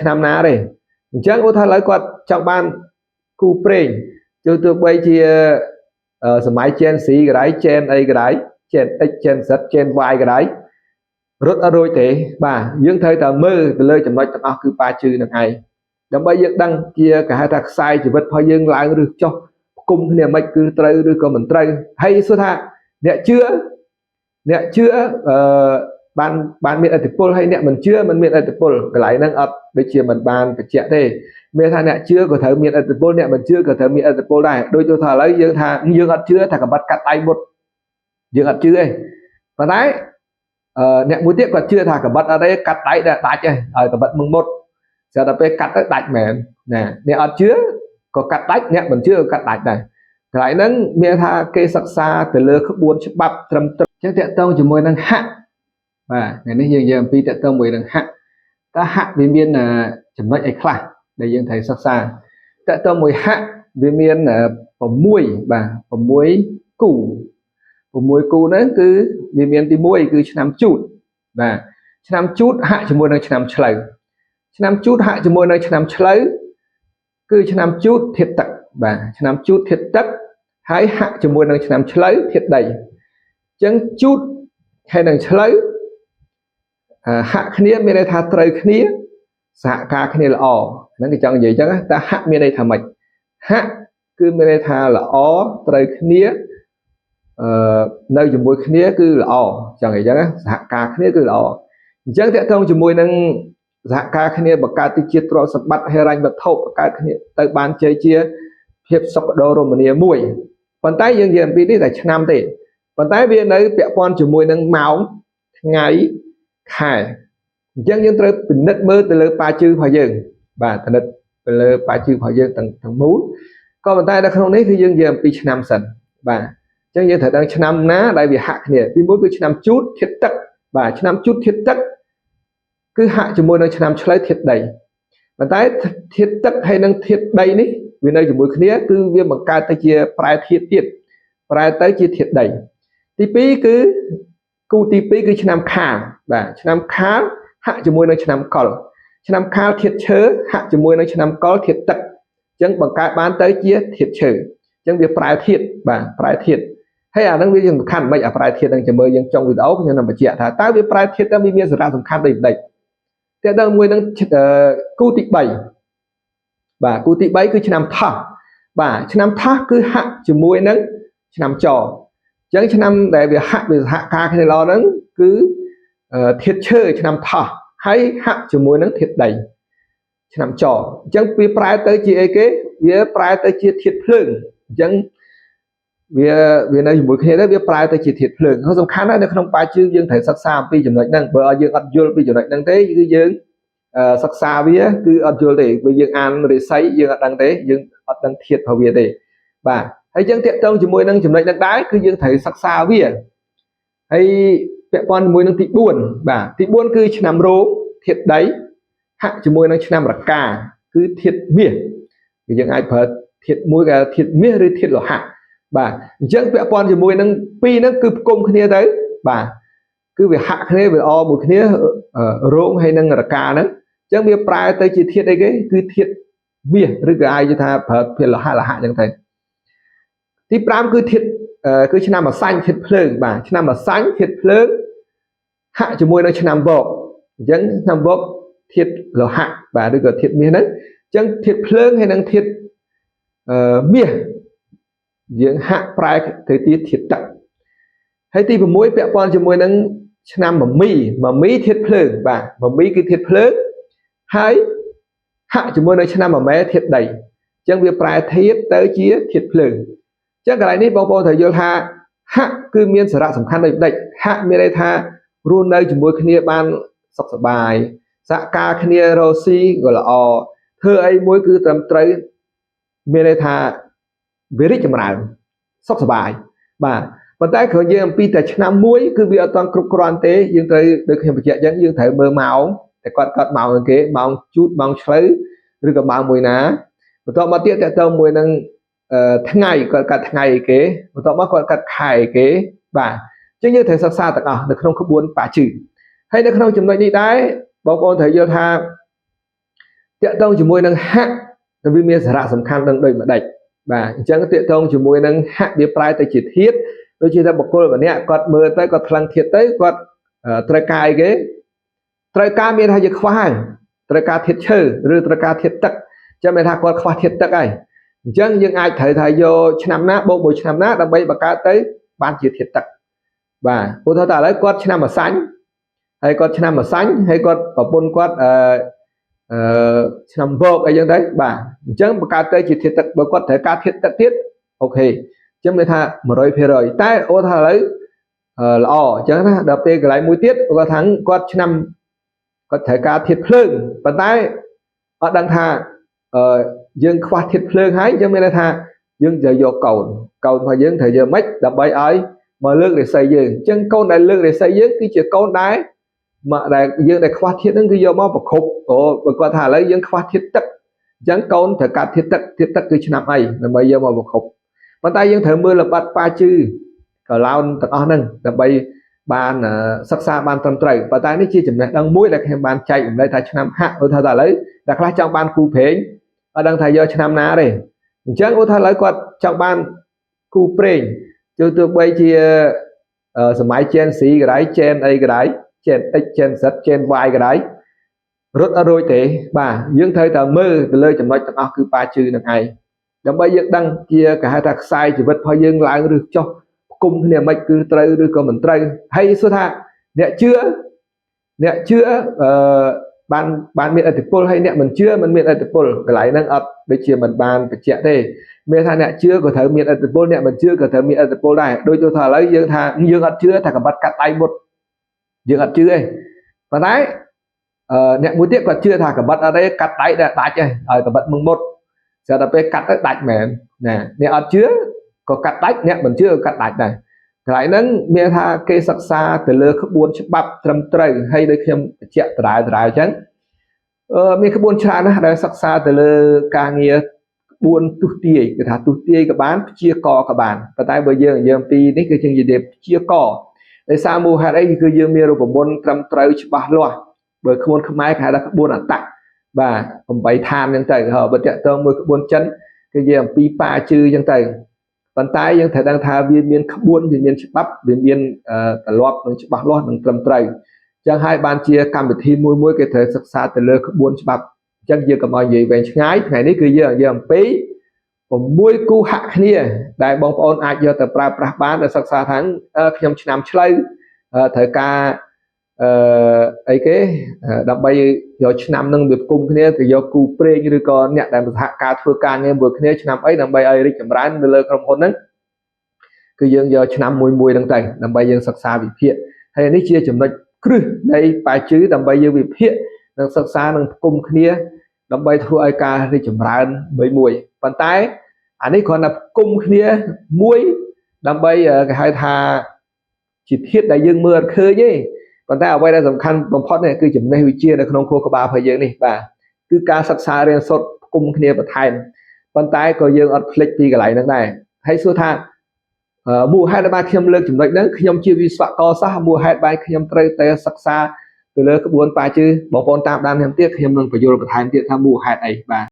ឆ្នាំណាទេអញ្ចឹងឧទាហរណ៍ឥឡូវគាត់ចង់បានគូព្រេងទោះបីជាសម័យ Gen Z ក៏ដោយ Gen អីក៏ដោយ Gen X Gen Z Gen Y ក៏ដោយរត់អត់រួចទេបាទយើងត្រូវតែមើលទៅលើចំណុចទាំងអស់គឺប៉ាជឺនឹងឯងដើម្បីយើងដឹងជាគេហៅថាខ្សែជីវិតរបស់យើងឡើងឬចុះផ្គុំគ្នាមិនគឺត្រូវឬក៏មិនត្រូវហើយសួរថាអ្នកជឿអ្នកជឿអឺបានបានមានឥទ្ធិពលហើយអ្នកមិនជឿមិនមានឥទ្ធិពលកន្លែងហ្នឹងអត់ដូចជាមិនបានបញ្ជាក់ទេមានថាអ្នកជឿក៏ត្រូវមានឥទ្ធិពលអ្នកមិនជឿក៏ត្រូវមានឥទ្ធិពលដែរដូចទៅថាឥឡូវយើងថាយើងអត់ជឿថាកបាត់កាត់ដៃមុតយើងអត់ជឿទេប៉ុន្តែអឺអ្នកមួយទៀតគាត់ជឿថាកបិតអត់ទេកាត់ដៃដែរដាច់ហើយឲ្យកបិតមឹងមុតស្រាប់តែពេលកាត់ទៅដាច់មែនណាអ្នកអត់ជឿក៏កាត់ដាច់អ្នកមិនជឿក៏កាត់ដាច់ដែរកន្លែងហ្នឹងមានថាគេសិក្សាទៅលើក្បួនច្បាប់ត្រឹមត្រូវអញ្ចឹងតកតងជាមួយនឹងហាក់បាទថ្ងៃនេះយើងនិយាយអំពីតកតងមួយនឹងហាក់តើហាក់វាមានចំណុចអីខ្លះដែលយើងត្រូវសិក្សាតកតងមួយហាក់វាមាន6បាទ6គូ6គូហ្នឹងគឺវាមានទី1គឺឆ្នាំជូតបាទឆ្នាំជូតហាក់ជាមួយនឹងឆ្នាំឆ្លូវឆ្នាំជូតហាក់ជាមួយនឹងឆ្នាំឆ្លូវគឺឆ្នាំជូតធាតុទឹកបាទឆ្នាំជូតធាតុទឹកហើយហាក់ជាមួយនឹងឆ្នាំឆ្លូវធាតុដីអញ្ចឹងជូតហើយនឹងឆ្លូវហាក់គ្នាមានន័យថាត្រូវគ្នាសហការគ្នាល្អហ្នឹងគេចង់និយាយអញ្ចឹងតើហាក់មានន័យថាម៉េចហាក់គឺមានន័យថាល្អត្រូវគ្នាអឺនៅជាមួយគ្នាគឺល្អចង់និយាយអញ្ចឹងសហការគ្នាគឺល្អអញ្ចឹងតកតងជាមួយនឹងសហការគ្នាបង្កើតទៅជាទ្រព្យសម្បត្តិហិរញ្ញវត្ថុបង្កើតគ្នាទៅបានជ័យជាភាពសុខដុមរមនាមួយប៉ុន្តែយើងនិយាយអំពីនេះតែឆ្នាំទេប៉ុន្តែវានៅពាក់ព័ន្ធជាមួយនឹងម៉ោងថ្ងៃខែអញ្ចឹងយើងត្រូវពិនិត្យមើលទៅលើប៉ាជឺរបស់យើងបាទពិនិត្យទៅលើប៉ាជឺរបស់យើងទាំងទាំងមូលក៏ប៉ុន្តែនៅក្នុងនេះគឺយើងនិយាយអំពីឆ្នាំសិនបាទអញ្ចឹងយើងត្រូវដឹងឆ្នាំណាដែលវាហាក់គ្នាទីមួយគឺឆ្នាំជូតធាតុទឹកបាទឆ្នាំជូតធាតុទឹកគឺហាក់ជាមួយនឹងឆ្នាំឆ្លូវធាតុដីប៉ុន្តែធាតុទឹកហើយនិងធាតុដីនេះវានៅជាមួយគ្នាគឺវាបង្កើតទៅជាប្រែធាតុទៀតប្រែទៅជាធាតុដីទី2គឺគូទី2គឺឆ្នាំខាលបាទឆ្នាំខាលហាក់ជាមួយនឹងឆ្នាំកុលឆ្នាំខាលធាតុឈើហាក់ជាមួយនឹងឆ្នាំកុលធាតុទឹកអញ្ចឹងបង្កើតបានទៅជាធាតុឈើអញ្ចឹងវាប្រែធាតុបាទប្រែធាតុហើយអាហ្នឹងវាសំខាន់មិនអាប្រែធាតុហ្នឹងចាំមើលយើងចុងវីដេអូខ្ញុំនឹងបញ្ជាក់ថាតើវាប្រែធាតុទៅវាមានសារៈសំខាន់ដូចម្ដេចតែដល់មួយនឹងគូទី3បាទគូទី3គឺឆ្នាំថោះបាទឆ្នាំថោះគឺហាក់ជាមួយនឹងឆ្នាំចអញ្ចឹងឆ្នាំដែលវាហាក់វាសហការគ្នាល្អហ្នឹងគឺធាតុឈើឆ្នាំថោះហើយហាក់ជាមួយនឹងធាតុដីឆ្នាំចអញ្ចឹងវាប្រែទៅជាអីគេវាប្រែទៅជាធាតុភ្លើងអញ្ចឹងវាវានៅជាមួយគ្នាទៅវាប្រែទៅជាធាតុភ្លើងហើយសំខាន់ណាស់នៅក្នុងបាជើងយើងត្រូវសិក្សាអំពីចំណុចហ្នឹងបើឲ្យយើងអត់យល់ពីចំណុចហ្នឹងទេគឺយើងសិក្សាវាគឺអត់យល់ទេបើយើងអានរិស័យយើងអត់ដឹងទេយើងអត់ដឹងធាតុរបស់វាទេបាទហើយយើងតាក់ទងជាមួយនឹងចំណុចហ្នឹងដែរគឺយើងត្រូវសិក្សាវាហើយពាក់ព័ន្ធជាមួយនឹងទី4បាទទី4គឺឆ្នាំរោងធាតុដីហាក់ជាមួយនឹងឆ្នាំរកាគឺធាតុមាសគឺយើងអាចប្រើធាតុមួយគេធាតុមាសឬធាតុលោហៈបាទអញ្ចឹងពាក់ព័ន្ធជាមួយនឹងពីរហ្នឹងគឺផ្គុំគ្នាទៅបាទគឺវាហាក់គ្នាវាល្អមួយគ្នារោងហើយនឹងរកាហ្នឹងអញ្ចឹងវាប្រែទៅជាធាតុអីគេគឺធាតុមាសឬក៏អាចថាប្រើធាតុលោហៈលោហៈអញ្ចឹងទៅទី5គឺធាតុគឺឆ្នាំអសាញ់ធាតុភ្លើងបាទឆ្នាំអសាញ់ធាតុភ្លើងហាក់ជាមួយនឹងឆ្នាំវកអញ្ចឹងឆ្នាំវកធាតុលោហៈបាទឬក៏ធាតុមាសហ្នឹងអញ្ចឹងធាតុភ្លើងហើយនឹងធាតុអឺមាសយើងហាក់ប្រែទៅជាធាតុទឹកហើយទី6ពាក់ព័ន្ធជាមួយនឹងឆ្នាំមមីមមីធាតុភ្លើងបាទមមីគឺធាតុភ្លើងហើយហាក់ជាមួយនឹងឆ្នាំមមែធាតុដីអញ្ចឹងវាប្រែធាតុទៅជាធាតុភ្លើងអញ្ចឹងកន្លែងនេះបងប្អូនត្រូវយល់ថាហាក់គឺមានសារៈសំខាន់ដូចម្ដេចហាក់មានន័យថារស់នៅជាមួយគ្នាបានសុខសប្បាយសហការគ្នារកស៊ីក៏ល្អធ្វើអីមួយគឺត្រឹមត្រូវមានន័យថាវារីកចម្រើនសុខសប្បាយបាទប៉ុន្តែគ្រាន់យើងអំពីតែឆ្នាំមួយគឺវាអត់ទាន់គ្រប់គ្រាន់ទេយើងត្រូវដូចខ្ញុំបញ្ជាក់អញ្ចឹងយើងត្រូវមើលម៉ោងតែគាត់គាត់ម៉ោងគេម៉ោងជូតម៉ោងឆ្លូវឬក៏ម៉ោងមួយណាបន្ទាប់មកទៀតតើទៅមួយនឹងថ្ងៃគាត់កាត់ថ្ងៃអីគេបន្ទាប់មកគាត់កាត់ខែអីគេបាទអញ្ចឹងយើងត្រូវសិក្សាទាំងអស់នៅក្នុងក្បួនបាជឺហើយនៅក្នុងចំណុចនេះដែរបងប្អូនត្រូវយល់ថា តាក់ទងជាមួយនឹងហាក់ទៅវាមានសារៈសំខាន់នឹងដូចម្ដេចបាទអញ្ចឹងតាក់ទងជាមួយនឹងហាក់វាប្រែទៅជាធាតុដូចជាថាបុគ្គលម្នាក់គាត់មើលទៅគាត់ថ្លឹងធាតុទៅគាត់ត្រូវការអីគេត្រូវការមានថាជាខ្វះហើយត្រូវការធាតុឈើឬត្រូវការធាតុទឹកអញ្ចឹងមានថាគាត់ខ្វះធាតុទឹកហើយអញ្ចឹងយើងអាចត្រូវថាយកឆ្នាំណាបូកមួយឆ្នាំណាដើម្បីបង្កើតទៅបានជាធាតុទឹកបាទឧទាហរណ៍ថាឥឡូវគាត់ឆ្នាំម្សាញ់ហើយគាត់ឆ្នាំម្សាញ់ហើយគាត់ប្រពន្ធគាត់អឺឆ្នាំវកអីចឹងទៅបាទអញ្ចឹងបង្កើតទៅជាធាតុទឹកបើគាត់ត្រូវការធាតុទឹកទៀត OK អញ្ចឹងមានថា100%តែអូថាឥឡូវល្អអញ្ចឹងណាដល់ពេលកន្លែងមួយទៀតគាត់ថាគាត់ឆ្នាំគាត់ត្រូវការធាតុភ្លើងប៉ុន្តែអត់ដឹងថាអឺយើងខ្វះធាតុភ្លើងហើយអញ្ចឹងមានន័យថាយើងត្រូវយកកូនកូនរបស់យើងត្រូវយកម៉េចដើម្បីឲ្យមកលើករាសីយើងអញ្ចឹងកូនដែលលើករាសីយើងគឺជាកូនដែលមកដែលយើងដែលខ្វះធាតុហ្នឹងគឺយកមកប្រគប់អូបើគាត់ថាឥឡូវយើងខ្វះធាតុទឹកអញ្ចឹងកូនត្រូវកាត់ធាតុទឹកធាតុទឹកគឺឆ្នាំអីដើម្បីយកមកប្រគប់ប៉ុន្តែយើងត្រូវមើលលបាត់ប៉ាជឺកឡោនទាំងអស់ហ្នឹងដើម្បីបានសិក្សាបានត្រឹមត្រូវប៉ុន្តែនេះជាចំណេះដឹងមួយដែលខ្ញុំបានចែករំលែកថាឆ្នាំហាក់ឧទាហរណ៍ថាឥឡូវតែខ្លះចង់បានគូព្រេងអត់ដឹងថាយកឆ្នាំណាទេអញ្ចឹងឧទាហរណ៍ឥឡូវគាត់ចង់បានគូព្រេងទោះទោះបីជាសម័យ Gen Z ក៏ដោយ Gen អីក៏ដោយ Gen X Gen Z Gen Y ក៏ដោយរត់អត់រួចទេបាទយើងត្រូវតែមើលទៅលើចំណុចទាំងអស់គឺប៉ាជឺនឹងឯងដើម្បីយើងដឹងជាគេហៅថាខ្សែជីវិតរបស់យើងឡើងឬចុះផ្គុំគ្នាមិនគឺត្រូវឬក៏មិនត្រូវហើយសួរថាអ្នកជឿអ្នកជឿអឺបានបានមានឥទ្ធិពលហើយអ្នកមិនជឿមិនមានឥទ្ធិពលកន្លែងហ្នឹងអត់ដូចជាមិនបានបញ្ជាក់ទេមានថាអ្នកជឿក៏ត្រូវមានឥទ្ធិពលអ្នកមិនជឿក៏ត្រូវមានឥទ្ធិពលដែរដូចទៅថាឥឡូវយើងថាយើងអត់ជឿថាកបាត់កាត់ដៃមុតយើងអត់ជឿទេប៉ុន្តែអឺអ្នកមួយទៀតគាត់ជឿថាកបាត់អត់ទេកាត់ដៃដែរដាច់ហើយឲ្យកបាត់មឹងមុតស្រាប់តែពេលកាត់ទៅដាច់មែនណាអ្នកអត់ជឿក៏កាត់ដាច់អ្នកមិនជឿក៏កាត់ដាច់ដែរកន្លែងហ្នឹងមានថាគេសិក្សាទៅលើក្បួនច្បាប់ត្រឹមត្រូវហើយដូចខ្ញុំបញ្ជាក់ដដែលដដែលអញ្ចឹងអឺមានក្បួនច្រើនណាស់ដែលសិក្សាទៅលើការងារក្បួនទុះទាយគេថាទុះទាយក៏បានព្យាករក៏បានប៉ុន្តែបើយើងនិយាយអំពីនេះគឺយើងនិយាយព្យាករដោយសារមូលហេតុអីគឺយើងមានរូបមន្តត្រឹមត្រូវច្បាស់លាស់បើក្បួនខ្មែរគេហៅថាក្បួនអតៈបាទ8ឋានអញ្ចឹងទៅហើយបើតកតងមួយក្បួនចិនគឺនិយាយអំពីប៉ាជឺអញ្ចឹងទៅប៉ុន្តែយើងត្រូវដឹងថាវាមានក្បួនវាមានច្បាប់វាមានទម្លាប់និងច្បាស់លាស់និងត្រឹមត្រូវអញ្ចឹងហើយបានជាកម្មវិធីមួយមួយគេត្រូវសិក្សាទៅលើក្បួនច្បាប់អញ្ចឹងយើងកុំឲ្យនិយាយវែងឆ្ងាយថ្ងៃនេះគឺយើងនិយាយអំពី6គូហាក់គ្នាដែលបងប្អូនអាចយកទៅប្រើប្រាស់បានដែលសិក្សាថាខ្ញុំឆ្នាំឆ្លូវត្រូវការអឺអីគេដើម្បីយកឆ្នាំនឹងវាផ្គុំគ្នាទៅយកគូព្រេងឬក៏អ្នកដែលសហការធ្វើការងារមួយគ្នាឆ្នាំអីដើម្បីឲ្យរីកចម្រើននៅលើក្រុមហ៊ុនហ្នឹងគឺយើងយកឆ្នាំមួយមួយហ្នឹងទៅដើម្បីយើងសិក្សាវិភាគហើយនេះជាចំណុចគ្រឹះនៃប៉ាជឺដើម្បីយើងវិភាគនិងសិក្សានិងផ្គុំគ្នាដើម្បីធ្វើឲ្យការរីកចម្រើនមួយមួយប៉ុន្តែអានេះគ្រាន់តែផ្គុំគ្នាមួយដើម្បីគេហៅថាជាធាតុដែលយើងមើលអត់ឃើញទេប៉ុន្តែអ្វីដែលសំខាន់បំផុតនេះគឺចំណេះវិជ្ជានៅក្នុងខួរក្បាលរបស់យើងនេះបាទគឺការសិក្សារៀនសូត្រផ្គុំគ្នាបន្ថែមប៉ុន្តែក៏យើងអត់ភ្លេចពីកន្លែងហ្នឹងដែរហើយសួរថាមូលហេតុដែលបានខ្ញុំលើកចំណុចហ្នឹងខ្ញុំជាវិស្វករសាស្ត្រមូលហេតុបានខ្ញុំត្រូវតែសិក្សាទៅលើក្បួនប៉ាជឺបងប្អូនតាមដានខ្ញុំទៀតខ្ញុំនឹងបញ្យល់បន្ថែមទៀតថាមូលហេតុអីបាទ។